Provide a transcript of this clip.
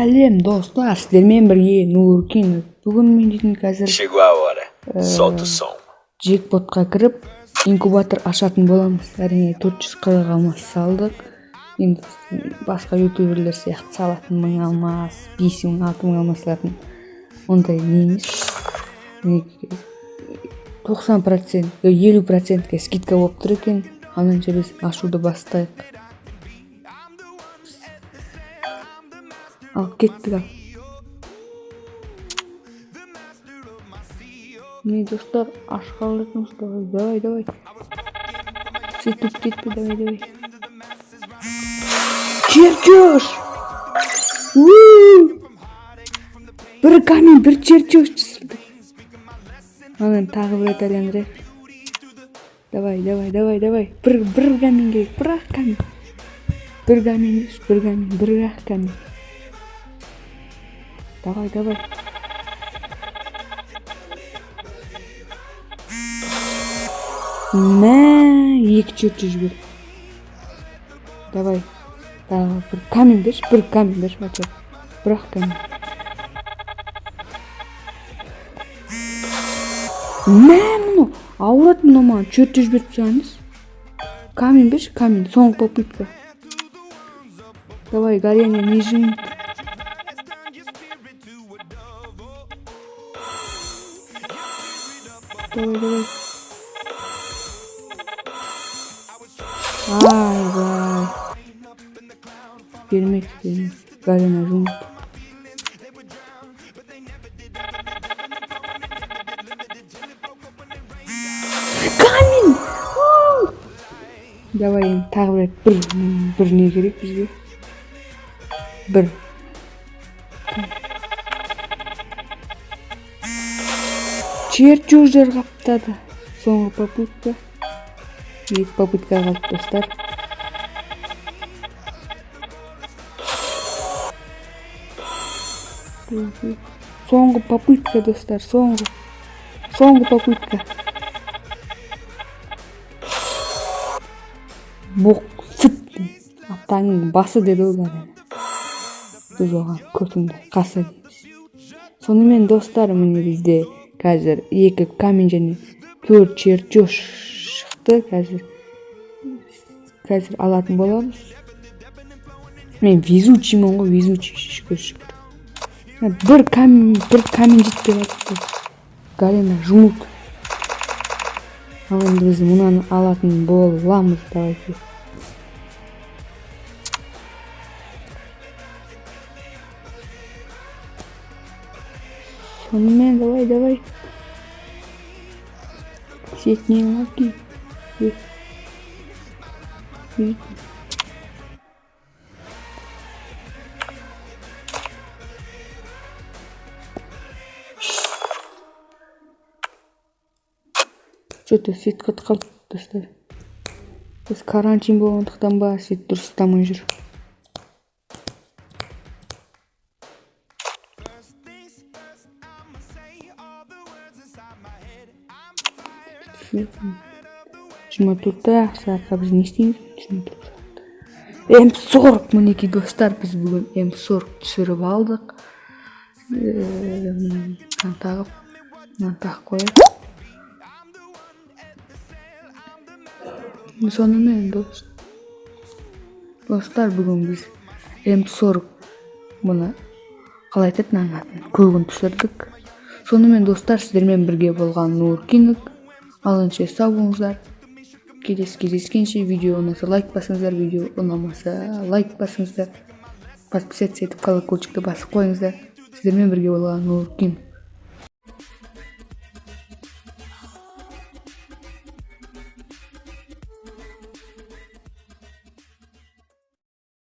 Сәлем, достар, сіздермен бірге Нуркин. Бүгін мен дейтін қазір Chegou a hora. Solta o som. Джекпотқа кіріп, инкубатор ашатын боламыз. Әрине, 440 алмас салдық. Енді басқа ютуберлер сияқты салатын 1000 алмас, 5000, 6000 алмас салатын ондай не емес. Мінекей, 90%, 50%-ке скидка болып тұр екен. Ал ендеше біз ашуды бастайық. Ал кеттік, ал. Міне, достар, ашқалы жатырмыз. Давай, давай, давай. Сөйтіп кетпе, давай, давай. Чертеж! У! Бір камень, бір чертеж түсірді. Ал енді тағы бір рет айландырайық. Давай, давай, давай, давай. Бір камень керек, бір ақ камень. Бір камень емес, бір камень, бір ақ камень. Давай, давай. Мә, екі чертеж бер. Давай. Тағы бір камень берші, бір камень берші, хотя бы. Бір ақ камень. Мә, мынау ауырады, мынау маған чертеж беріп тастаған. Камень берші, камень, соңғы попытка. Давай, Гарена, не жми. Давай, давай. Айбай. Бермейді, бермейді. Гарена жмут. Камень! У! Давай енді тағы бір рет, бір не керек бізге? Бір. Чертеждер қаптады. Соңғы попытка. Екі попытка қалды, достар. Соңғы попытка, достар, соңғы. Соңғы попытка. Боқ, сүт. Атаңның басы деді ғой бәрі. Біз оған көтіңді қаса дейміз. Сонымен, достар, міне, бізде қазір екі камень және төрт чертеж шықты. Қазір алатын боламыз. Мен везучиймін ғой, везучий, шүкір, шүкір. Бір камень, бір камень жетпей қалыпты. Гарена жмут. Ал енді біз мынаны алатын боламыз, давайте. Сонымен, давай, давай. Сеть не лаки. Э. Что-то сеть қатып қалды, достар. Біз карантин болғандықтан ба, сеть дұрыс ұстамай жүр. 24 сағатқа біз не істейміз? 24 сағатта. М40, мінекей, достар, біз бүгін М40 түсіріп алдық. Мынаны тағып, мынаны тағып қояйық. Сонымен, достар, бүгін біз М40, мұны қалай айтады, мынаның атын, көгін түсірдік. Сонымен, достар, сіздермен бірге болған Нуркинг. Ал ендеше сау болыңыздар. Келесі кездескенше. Видео ұнаса, лайк басыңыздар, видео ұнамаса, лайк басыңыздар. Подписаться етіп, колокольчикті басып қойыңыздар. Сіздермен бірге болған Нуркин.